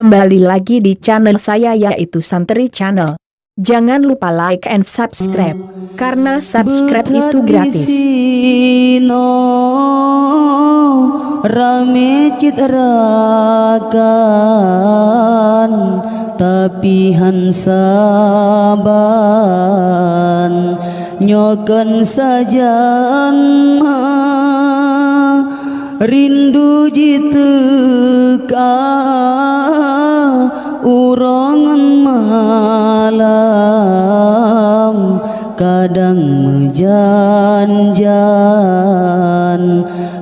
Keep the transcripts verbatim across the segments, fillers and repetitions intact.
kembali lagi di channel saya, yaitu Santri Channel. Jangan lupa like and subscribe, karena subscribe itu gratis. Ramé cit rakan, tapi han saban. Nyoe kon sajan ma rindu jiteuka, uroe ngon malam kadang meujan-jan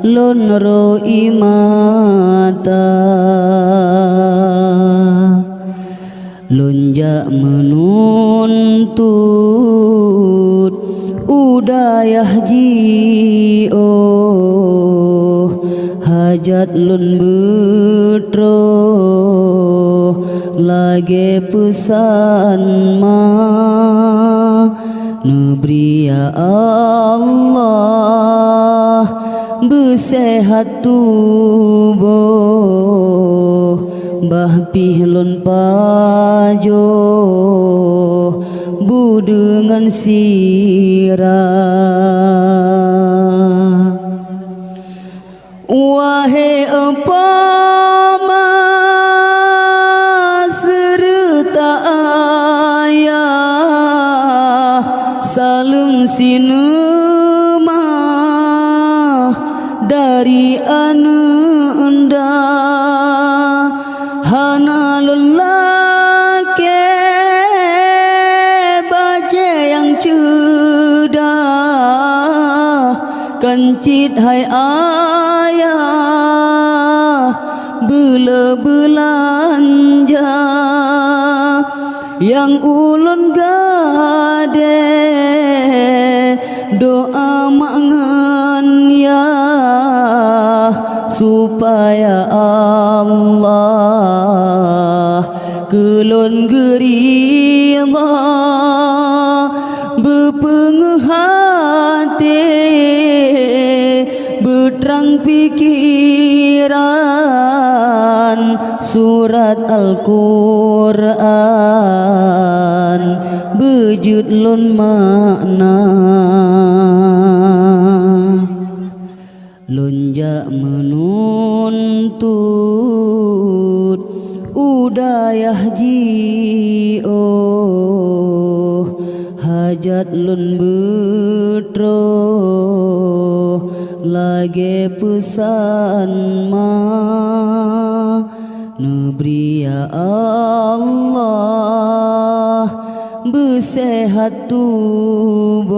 lôn roi mata. Lôn jak meununtut u dayah jiôh, hajat lôn beutroh lagée peusan ma. Neubri ya Allah beuseuhat tuboh, bah pih lôn pajoh bu deungon sira. Wahé poma seureuta ayah, saleuem sineuma dari aneuëk nda. Hana lôn lakée bajée nyang ceudah, kon cit hai ayah beuleu beulanja. Nyang ulôn gadée doa mak ngon yah, supaya Allah keu lôn geuridha, beupeungeuh até, beutrang pikeran. Surat Al-Qur'an beujeuet lôn makna. Lôn jak meununtut u dayah jiôh, hajat lôn beutroh lagée peusan ma. Neubri ya Allah beuseuhat tuboh,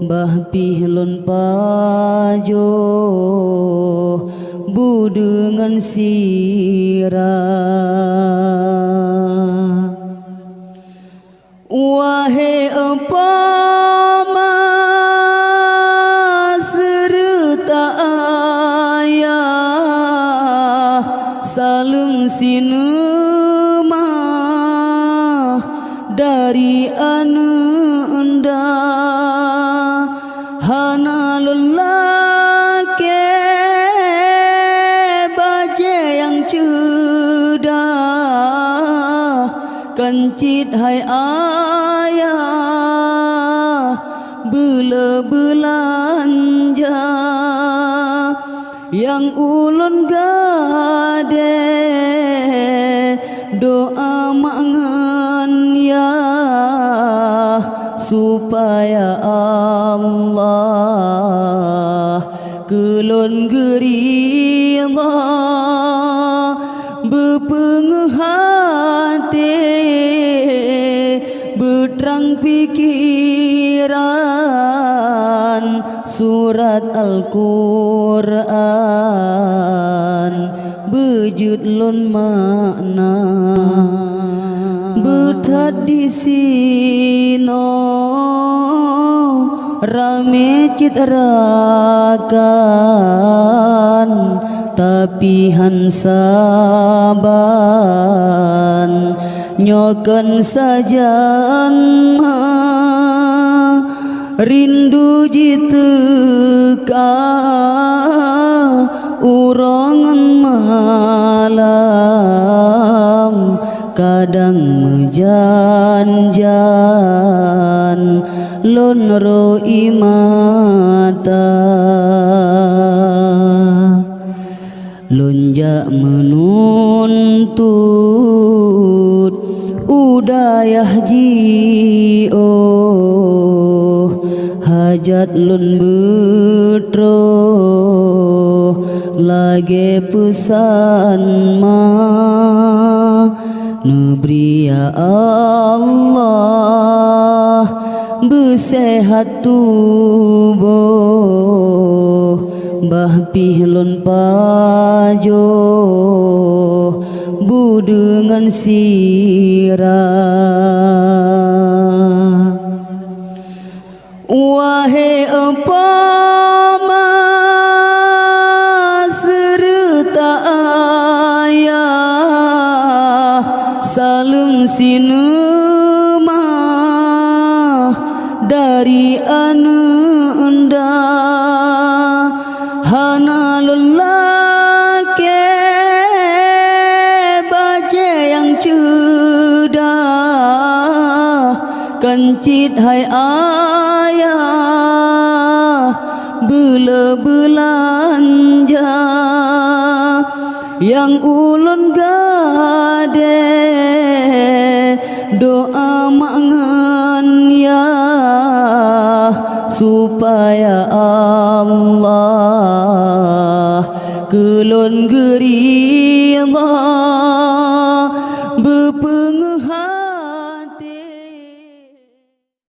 bah pih lôn pajoh bu deungon sira. Wahé poma seureuta ayah, saleuem sineuma dari aneuëk nda. Hana lôn lakée bajée nyang ceudah, kon cit hai ayah beuleu beulanja. Nyang ulôn gadée doa mak ngon yah, supaya Allah keu lôn geuridha, beupeungeuh até, beutrang pikeran. Surat Al-Qur'an beujeuet lôn makna. Beuthat disinoe ramé cit rakan, tapi han saban. Nyoe kon sajan ma rindu jiteuka, Uroe ngon malam kadang meujan-jan lôn roi mata. Lôn jak meununtut u dayah jiôh, hajat lôn beutroh lagée peusan ma. Neubri ya Allah beuseuhat tuboh, bah pih lôn pajoh bu deungon sira. Wahé e poma seureuta ayah, saleuem sineumah dari aneuëk nda. Hana lôn lakée bajée nyang ceudah, kan cit hai ayah beuleu beulanja. Nyang ulôn gadée doa mak ngon yah, supaya Allah keu lôn geuri